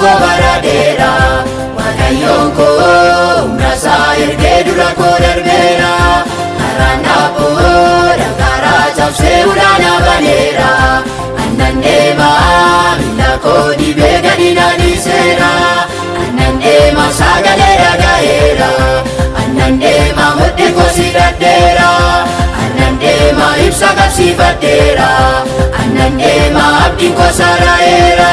koo bara dheeraa. Waaqayyoon koo humna isaa ergee dura koo darbeera. Karaan dhaaboo danqaraa cabsee ulaanaa baneera. Annan deemaa miila koo dibee gadi na dhiiseera. Annan deemaa sagalee dhaga'eera. Annan deemaa mudhii koo si dhadheera. Annan deemaa ibsa qabsiifadheera. Annan deemaa abdiin koo sara'eera.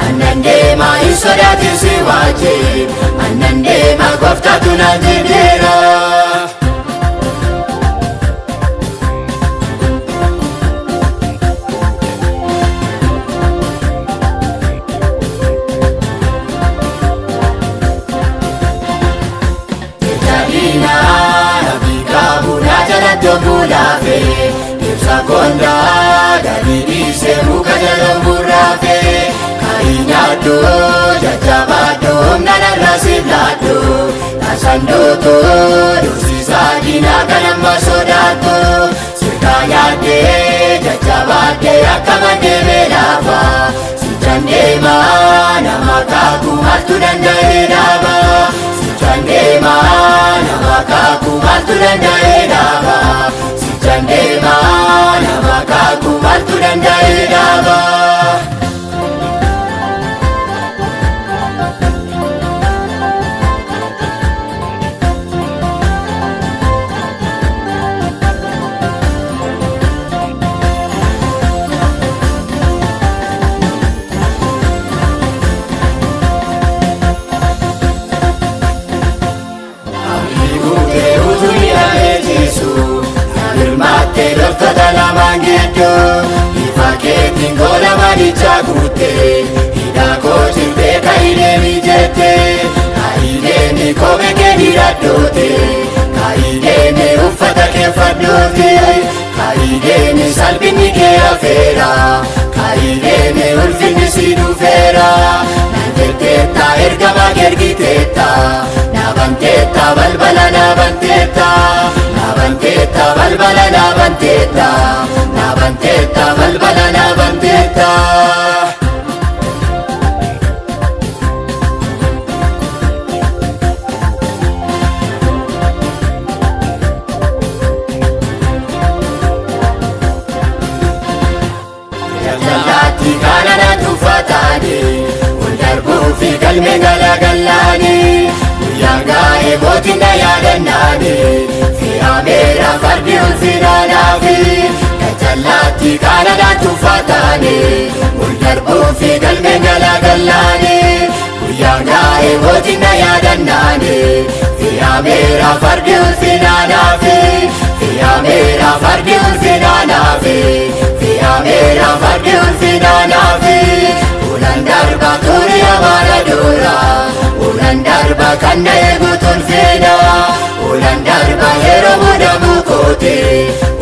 Annan deemaa hin sodaatin si waajjin. Annan deemaa gooftaatu naan jedheera. Ibsa kondaa gadi dhiisee muka jala muraafe. Ka'i nyaadhu jajjabaadhu humna narraa siif laadhu. Taasaan-duutu dursiisaa diinaa kan amma sodaattu. Sirkaa nyaaddee jajjabaadhee akka mandeemee laafa. Sichaan deemaa nama kaakuu maaltu danda'ee dhaaba? Sichaan deemaa nama kaakuu maaltu danda'ee dhaaba? Sichaan deemaa nama kaakuu maaltu danda'ee dhaaba? Loltoota lamaan gidduu ifa keetiin gola manichaa guuttee hidhaa koo jirtee ka'ii deemi jettee ka'ii deemi kophee kee hidhadhuuti ka'ii deemi uffata kee uffadhuuti ka'ii deemi salphinni kee hafeera ka'ii deemi ulfinni si dhufeera naan jetteetta ergamaa kee ergiteetta naabanteetta balbala naabanteetta. Naabantetta balbala naabantetta naabantetta balbala naabantetta. Jallaatti kana na tuffataani ol darbuu fi galmee galagallaani guyyaan gaa'ee mootiin na yaadannaani. Ameera fardi ulfinaanaafi gajallaatti kana na tuffataani ol darbuu fi galmee galagallaani guyyaan gaa'ee mootiin na yaadannaani. Ameera fardi ulfinaanaafi Ameera fardi ulfinaanaafi Ameera fardi ulfinaanaafi. Ulaan darba turii amaana dura ulaan darba kan na eegu tolfina. Ulaan darba yeroo mudamu kooti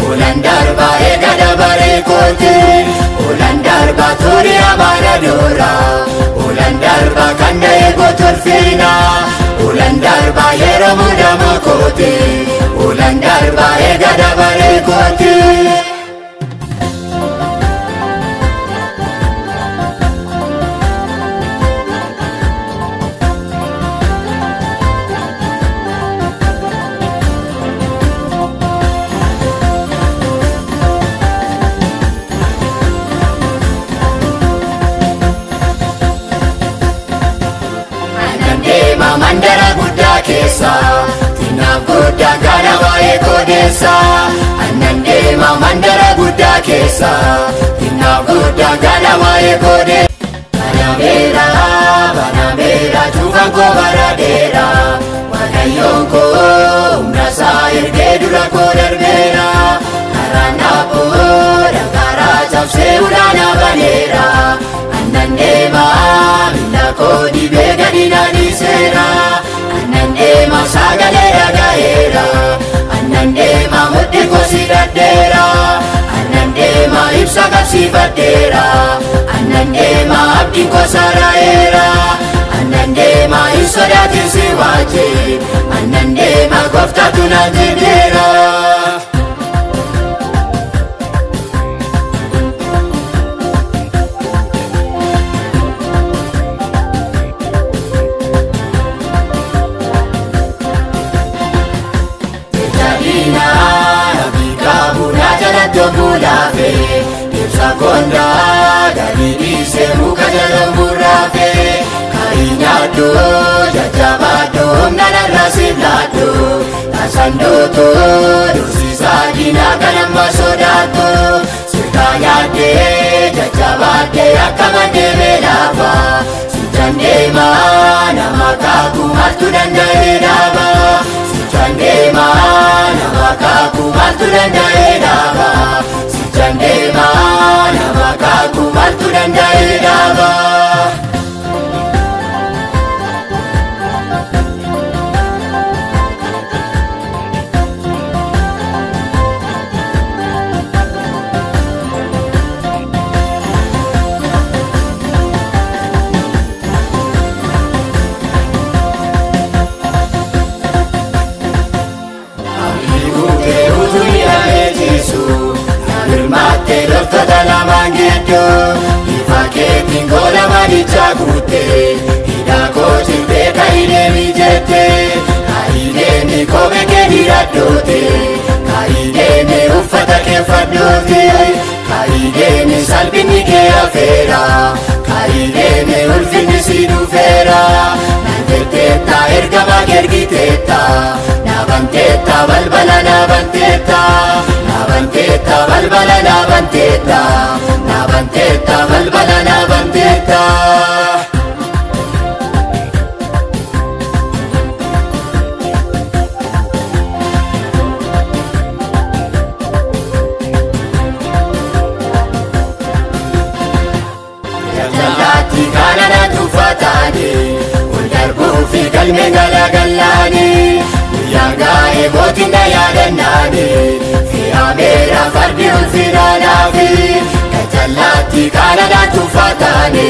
ulaan darba eega dabaree kooti ulaan darba turii amaana dura ulaan darba kan na eegu tolfina. Ulaan darba yeroo mudamu kooti ulaan darba eega dabaree kooti. Mandara guddaa keessa xinnaaf guddaa kana waa'ee kodeessa. Annan deema mandara guddaa keessa xinnaaf guddaa kana waa'ee kodeessa. Banameera banameera cufaan koo bara dheeraa. Waaqayyoon koo humna isaa ergee dura koo darbeera. Karaan dhaaboo danqaraa cabsee ulaanaa baneera. Annan deemaa miila koo dibee gadi na dhiiseera. Annan deemaa sagalee dhaga'eera. Annan deemaa mudhii koo si dhadheera. Annan deemaa ibsa qabsiifadheera. Annan deemaa abdiin koo sara'eera. Annan deemaa hin sodaatin si waajjin. Annan deemaa gooftaatu naan jedheera. bulaafe ibsa kondaa gadi dhiisee muka jala muraafe ka'ii nyaadhu jajjabaadhu humna narraa siif laadhu tasanduutu dursiisaa diinaa kan amma sodaattu sirtaa nyaaddee jajjabaadhee akka maddee laafa sichaan deemaa nama kaakuu maaltu danda'ee dhaaba sichaan deemaa nama kaakuu maaltu danda'ee dhaaba sichaan deemaa nama kaakuu maaltu danda'ee dhaaba. Loltoota lamaan gidduu ifa keetiin gola manichaa guuttee hidhaa koo jirtee ka'ii deemi jettee ka'ii deemi kophee kee dhiiradhuuti ka'ii deemi uffata kee uffadhuuti ka'ii deemi salphinni kee hafeera ka'ii deemi ulfinni si dhufeera naan jetteetta ergamaa kee ergiteetta naabanteetta balbala naabanteetta. Naabantetta balbala naabantetta naabantetta balbala naabantetta. Jallaatti kana na tuffataani ol darbuu fi galmeen galagallaani guyyaa gaa'ee mootiin na yaadannaani. Ameera fardi ulfinaanaafi kachallaatti kana na tuffataani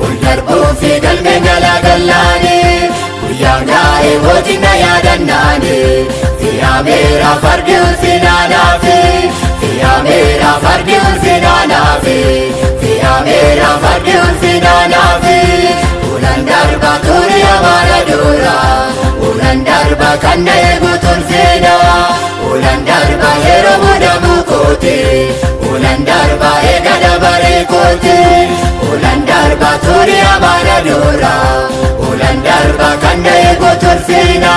ol darbuu fi galmeen galagallaani guyyaa gaa'ee mootiin na yaadannaani. Ameera fardi ulfinaanaafi Ameera fardi ulfinaanaafi Ameera fardi ulfinaanaafi ulaan darba turii amaara dura ulaan darba kan na eegu tulfina. Ulaan darba yeroo mudamu kooti ulaan darba eega dabaree kooti ulaan darba turii amaara dura ulaan darba kan na eegu tulfina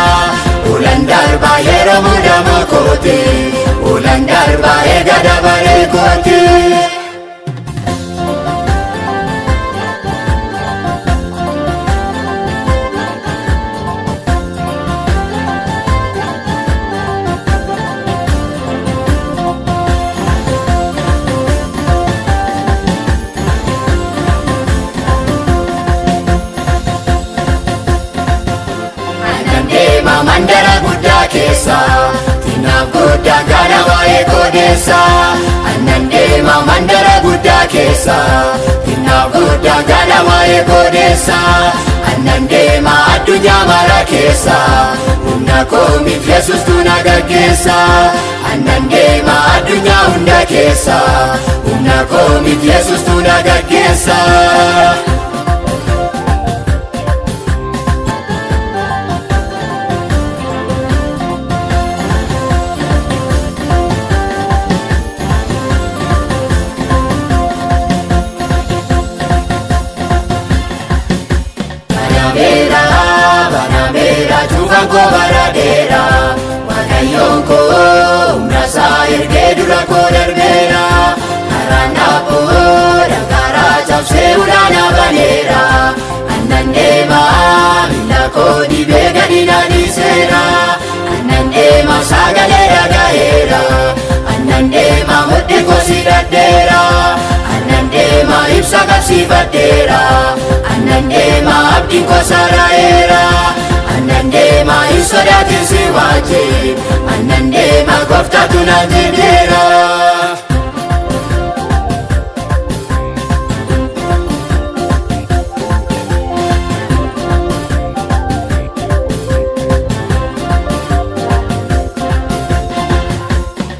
ulaan darba yeroo mudamu kooti ulaan darba eega dabaree kooti. Mandara guddaa keessa xinnaaf guddaa kana waa'ee kodeessa annan deema mandara guddaa keessa xinnaaf guddaa kana waa'ee kodeessa annan deema addunyaa mara keessa humna koo miti Yesuustu na gaggeessa annan deema addunyaa hunda keessa humna koo miti Yesuustu na gaggeessa. Cufaan koo baradeera Waaqayyoon koo humna isaa ergee dura koo darbeera karaan dhaaboo danqaraa cabsee ulaanaa baneera annan deema miila koo dhibee gadi na dhiiseera annan deema sagalee dhagaheera annan deema mudhii koo sidhadheera annan deema ibsa qabsiifadheera annan deema abdiin koo saraa'eera. Annan deema hin sodaatin si wajjin annan deema gooftaatu naan jedheera.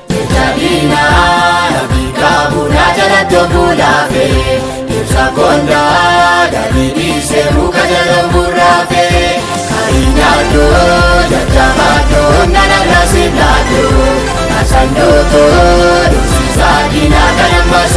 Jajjabina nabii qabu na jalatti obbolaafe ibsa kondaa gadi dhiisee muka jala muraafe. Nyaadhu jajjabaadhu humna narraa siif laadhu tasanduutu dursiisaa Diinaa kan ammas.